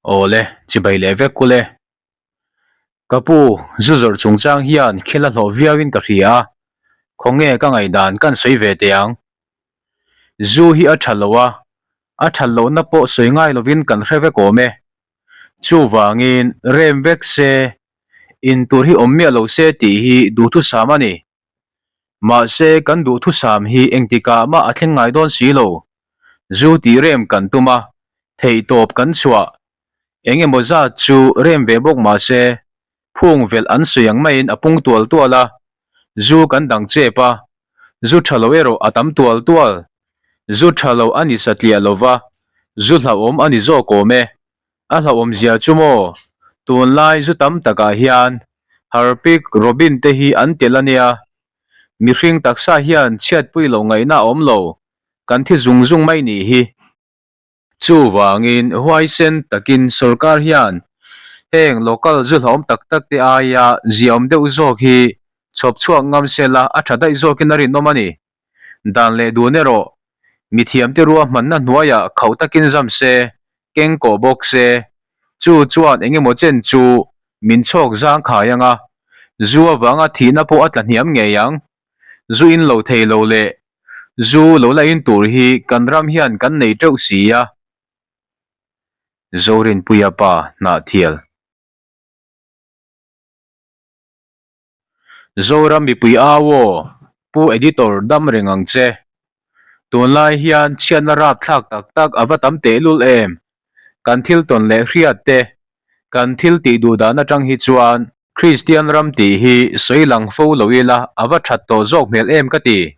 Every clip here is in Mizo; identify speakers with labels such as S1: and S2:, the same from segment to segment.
S1: Awle, chibai leh vek kul e. Ka pu, zu zawrh chungchang hian khel a hlawh viauin ka hria a, khawnge ka ngaihdan kan sawi ve teh ang. Zu hi a tha lo a, a that lohna pawh sawi ngai lovin kan hre vek awm e. Chuvangin rem vek se, in tur hi awm miah lo se tih hi duhthusam a ni. Mahse kan duhthusam hi engtikah mah a thleng ngai dawn si lo. Zu tih rem kan tum a, theihtawp kan chhuah. Eng emaw zat chu rem ve bawk mahse, phung velh an sawi ang maiin a pung tual tual a, zu kan dang chep a, zu tha lo erawh a tam tual tual. Zu tha lo a ni satliah lo va, zu hlauhawm a ni zawk awm e. A hlauhawm zia chu maw? Tunlai zu tam takah hian Harpic, Robin te hi an tel a nia. Mihring taksa hian chhiatpui loh ngaihna a awm lo, kan thi zung zung mai nih hi. Chuvangin huaisen takin sorkar hian heng local zu hlauhawm tak tak te aia ziaawm deuh zawk hi chhawp chhuak ngam sela a tha daih zawkin a rinawm a ni. Dan leh dun erawh mithiamte ruahmanna hnuaiah khauh takin zam se, keng kawh bawk se, chu chuan eng emaw chen chu min chhawk zang khai ang a, zu avanga thihna pawh a tla hniam ngei ang. Zu in lo thei lo leh zu lo la in tur hi kan ram hian kan nei teuh si a. Zorinpuia pa Hnahthial. Zoram mipui au aw, Pu Editor dam reng ang che. Tunlai hian chhiatna rapthlak tak tak a va tam tehlul em? Kan thil tawn leh hriat te, kan thil tih duh dan atang hi chuan Kristian ram tih hi sawi lang fo lo ila a va that tawh zawk hmel em ka ti.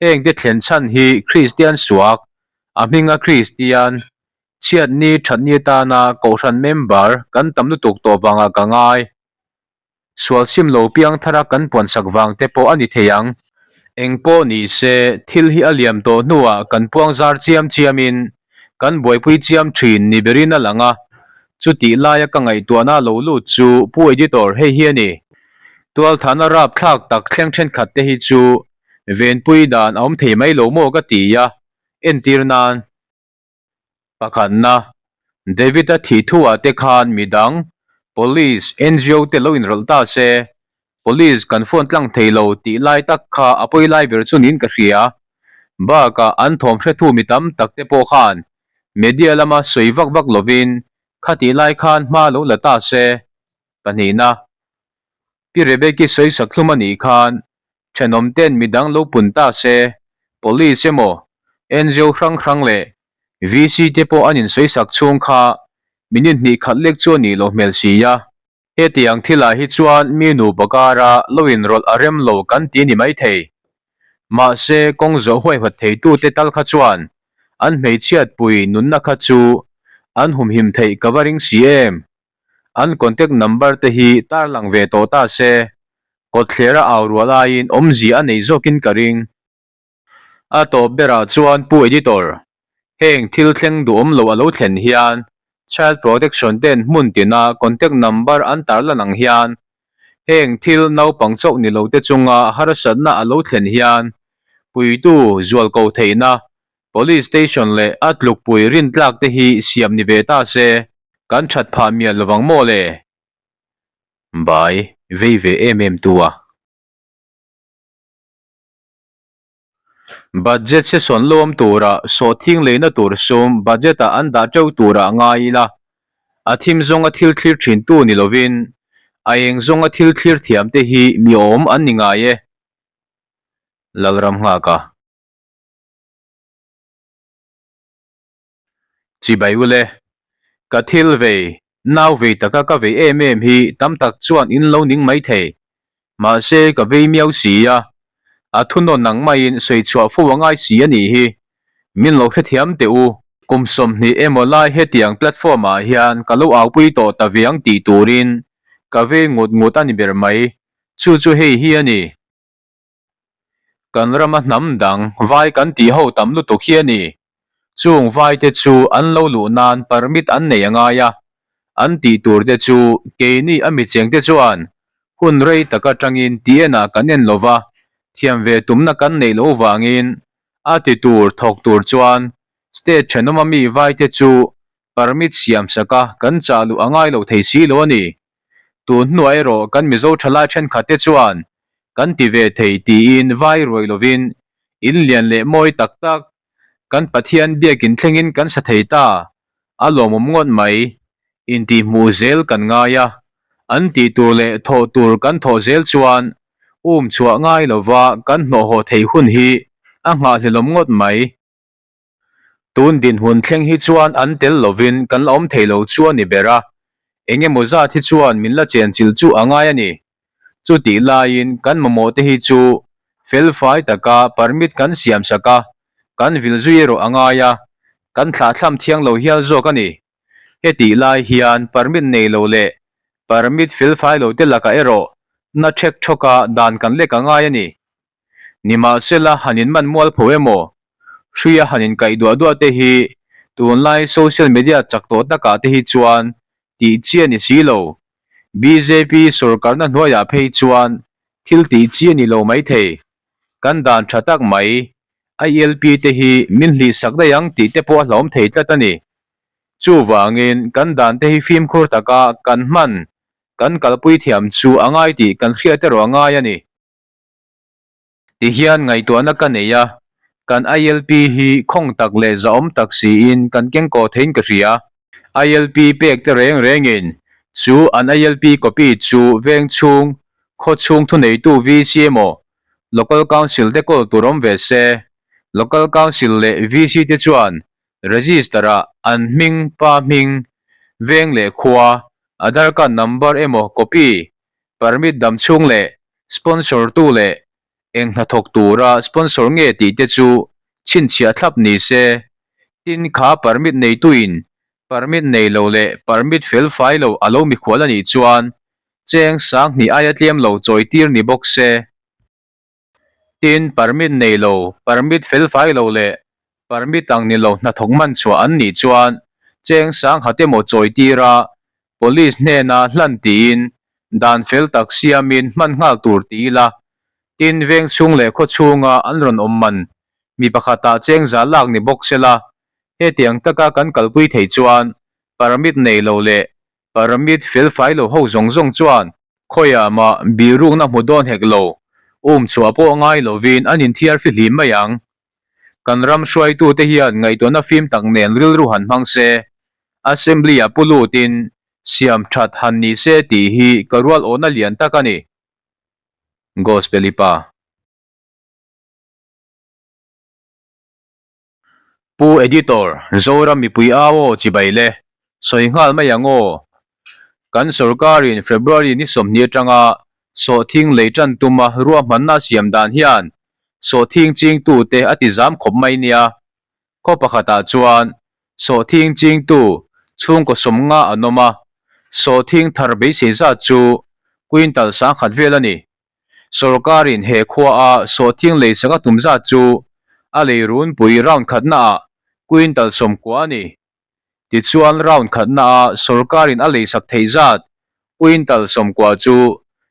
S1: Heng te thlen chhan hi Kristian suak, a hminga Kristian, chhiatni thatni atana Kohhran member kan tam lutuk tawh vangah ka ngai. Sual sim lo piang thara kan puansak vang te pawh a ni thei ang. Eng pawh ni se, thil hi a liam tawh hnuah kan puang zar chiam chiamin kan buaipui chiam thin ni berin a lang a. Chutih laia ka ngaihtuahna lo lut chu Pu Editor hei hi a ni. Tualthahna rapthlak tak thleng thenkhat te hi chu venpui dan a awm thei mai lo maw ka ti a, entir nan. Pakhatna, David-a thih thuah te khan midang, Police, ngo te lo inrawlh ta se, Police kan phone tlang thei lo tih lai tak kha a pawi lai ber chu niin ka hria. Bakah an thawm hrethu mi tam tak te pawh khan media lama sawi vak vak lovin khatih lai khan hma lo la ta se. Pahnihna, Pi Rebeki sawi sak hlum a nih khan thenawm ten midang lo pun ta se, Police emaw, ngo hrang hrang leh VC te pawh an insawisak chhung kha minute hnih khat lek chu a nih loh hmel si a. Hetiang thilah hi chuan mi nupa kara lo inrawlh a rem lo kan ti ni maithei. Mahse, kawng zawh huaihawt theitute tal kha chuan an hmeichhiatpui nunna kha chu an humhim theih ka va ring si em? An contact number te hi tarlang ve tawh ta se, kawtthlera au rual aiin awmzia a nei zawkin ka ring. A tawp berah chuan Pu Editor, heng thil thleng duhawm lo a lo thlen hian Child Protection ten hmun tina contact number an tarlan ang hian heng thil naupang chauh ni lo te chunga harsatna a lo thlen hian puitu zualko theihna Police Station leh a tlukpui rintlak te hi siam ni ve ta se kan that phah mial lovang maw le? Bai, vei ve em em tu a. Budget session lawm tura sawhthing leina tur sum budget ah an dah teuh turah ngai ila, a thim zawnga thil thlir thin tu ni lovin a eng zawnga thil thlir thiam te hi mi awm an ni ngai e. Lalram nghak a. Chibai ule, ka thil vei, nau vei taka ka vei em em hi tam tak chuan in lo ning mai thei. Mahse ka vei miau si a, a thunawn ang maiin sawi chhuah fo a ngai si a nih hi. Min lo hrethiam teh u. Kum 20 emaw lai hetiang platform ah hian ka lo aupui tawh ta viang tih turin ka vei ngut ngut a ni ber mai. Chu chu hei hi a ni. Kan rama hnam dang vai kan tih ho tam lutuk hi a ni. Chung vai te chu an lo luh nan permit an nei a ngai a, an tih tur te chu keini a micheng te chuan hun rei tak atangin ti enah kan en lo va, thiam ve tumna kan neih loh vangin a ti tur thawk tur chuan state thenawma mi vai te chu. Permit siam sak a kan chah luh a ngai lo thei si lo a ni. Tun hnuah erawh kan Mizo thalai thenkhat te chuan kan ti ve thei tiin vai ruai lovin in lian leh mawi tak tak kan Pathian biakin thlengin kan sa thei ta, a lawmawm ngawt mai. Intihhmuh zel kan ngai a, an tih tur leh thawh tur kan thawh zel chuan um chhuah ngai lova kan hnawhhaw theih hun hi a nghahhlelawm ngawt mai. Tun dinhmun thleng hi chuan an tel lovin kan la awm thei lo chu a ni ber a, eng emaw zat hi chuan min la chenchilh chu a ngai a ni. Chutih laiin kan mamawh te hi chu felfai taka permit kan siam sak a, kan vil zui erawh a ngai a, kan thlahthlam thiang lo hial zawk a ni. Hetih lai hian permit nei lo leh permit felfai lo te lakah erawh na ṭhek ṭhawka dan kan lek a ngai a ni. Nimahsela han inman mual pho emaw, hruia han inkaih duah duah te hi tunlai social media chak tawh takah te hi chuan tih chi a ni si lo. Bjp sawrkarna hnuaiah phei chuan thil tih chi a ni lo maithei. Kan dan tha tak mai, ILP te hi min hlihsak daih ang tih te pawh a hlauhawm thei tlat a ni. Chuvangin kan dan te hi fimkhur taka kan hman, kan kalpui thiam chu a ngai tih kan hriat erawh a ngai a ni. Ti hian ngaihtuahna ka nei a, kan ILP hi khawng tak leh zahawm tak siin kan kengkaw theiin ka hria. ILP pek te reng rengin chu an ILP copy chu veng chhung, khaw chhung thuneitu VC emaw Local Council te kawl tur awm ve se. Local Council leh VC te chuan Register ah an hming, pa hming, veng leh khua, Aadhaar card number emaw copy Permit dam chhung leh sponsor tu leh eng hnathawk tura sponsor nge tih te chu chhinchhiah thlap ni se. Tin, kha permit neituin permit nei lo leh permit fel fai lo a lo mikhual a nih chuan cheng sanghnih aia tlem lo chawi tir ni bawk se. Tin, permit nei lo, permit fel fai lo leh permit ang ni lo hnathawk man chhuah an nih chuan cheng sanghat emaw chawi tira Police hnena hlan tiin dan fel tak siamin hman nghal tur ti ila, tin veng chhung leh khaw chhunga an rawn awm man mi pakhatah cheng za lak ni bawk sela, hetiang taka kan kalpui thei chuan permit nei lo leh Permit fel fai lo ho zawng zawng chuan khawiah mah birukna hmu dawn hek lo, um chhuah pawh ngai lovin an inthiar fihlim mai ang. Kan ram hruaitute hian ngaihtuahna fim tak nen rilru han hmang se, Assembly-ah pu lutin siam that han ni se tih hi ka rual awhna lian tak a ni. Gospel-i pa. Pu Editor, Zoram mipui au aw chibai le, sawi nghal mai ang aw. Kan sorkarin February ni 20 atanga sawhthing lei tan tuma ruahmanna a siam dan hian sawhthing chingtute a ti zam khawp mai nia. Khaw pakhatah chuan sawhthing chingtu chhungkaw 50 an awm a, sawhthing thar beisei zat chu quintal 10,000 vel a ni. Sorkarin he khuaa sawhthing lei sak a tum zat chu a lei runpui round khatnaah quintal 90 a ni. Tichuan round khatnaah sorkarin a lei sak theih zat quintal 90 chu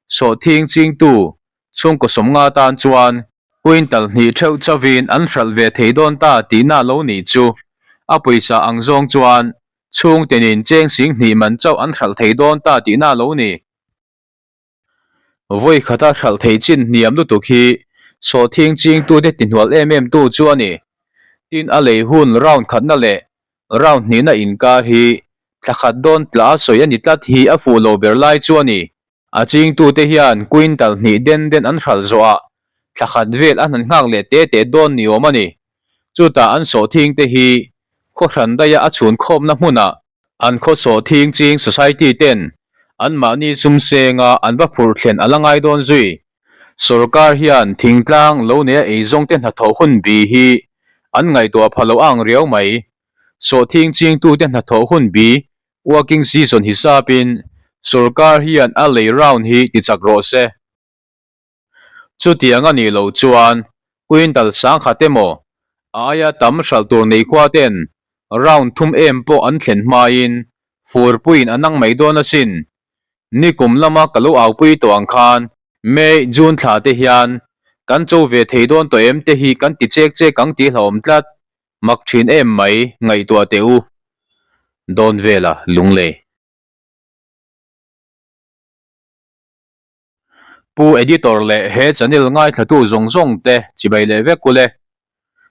S1: sawhthing chingtu chhungkaw 50 tan chuan quintal hnih theuh chauhin an hralh ve thei dawn ta tihna lo nih chu a pawisa ang zawng chuan chhungtenin cheng 2000 man chauh an hralh thei dawn ta tihna lo ni. Vawi khata hralh thei chin hniam lutuk hi sawhthing chingtute tihnual em em tu chu a ni. Tin a lei hun round khatna leh round hnihna inkar hi thla khat dawn tla a sawi a ni tlat hi a fuh lo ber lai chu a ni. A chingtute hian quintal hnih den den an hralh zawhah thla khat vel an han nghak leh te te dawn ni awm a ni. Chutah an sawhthing te hi khaw hran daia a chhun khawmna hmunah An khaw sawhthing ching society ten anmahni sum senga an va phurh thlen a la ngai dawn zui. Sorkar hian thingtlang lo neia eizawngte hnathawh hun bi hi an ngaihtuah pha lo ang riau mai. Sawhthing chingtute hnathawh hun bi working season hisapin sorkar hian a lei round hi tichak rawh se. Chutiang a nih loh chuan quintal 10,000 emaw a aia tam hralh tur nei khua ten round thum em pawh an thlen hmain furpuiin a nang mai dawn asin. Nikum lama ka lo aupui tawh ang khan May, June thla te hian kan cho ve thei dawn tawh em te hi kan ti chek chek ang tih hlauhawm tlat. Mak thin em mai, ngaihtuah teh u. Dawn vela Lunglei. Pu Editor leh he channel ngaithlatu zawng zawng te chibai leh vek ule.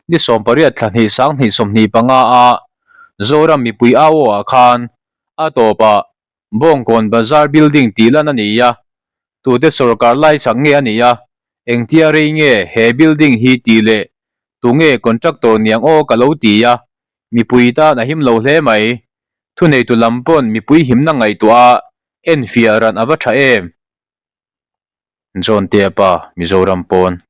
S1: Ni 18 thla hnih 20 25 a Zoram mipui au aw ah khan a tawpah Bawngkawn Bazar building tih lan a ni a, tute sorkar lai chak nge a nih a, engtia rei nge he building hi tih leh tunge contractor niang aw ka lo ti a, mipui tan a him lo hle mai. Thuneitu lam pawn mipui himna ngaihtuah a enfiah ran a va tha em? John Tea pa, Mizoram pawn.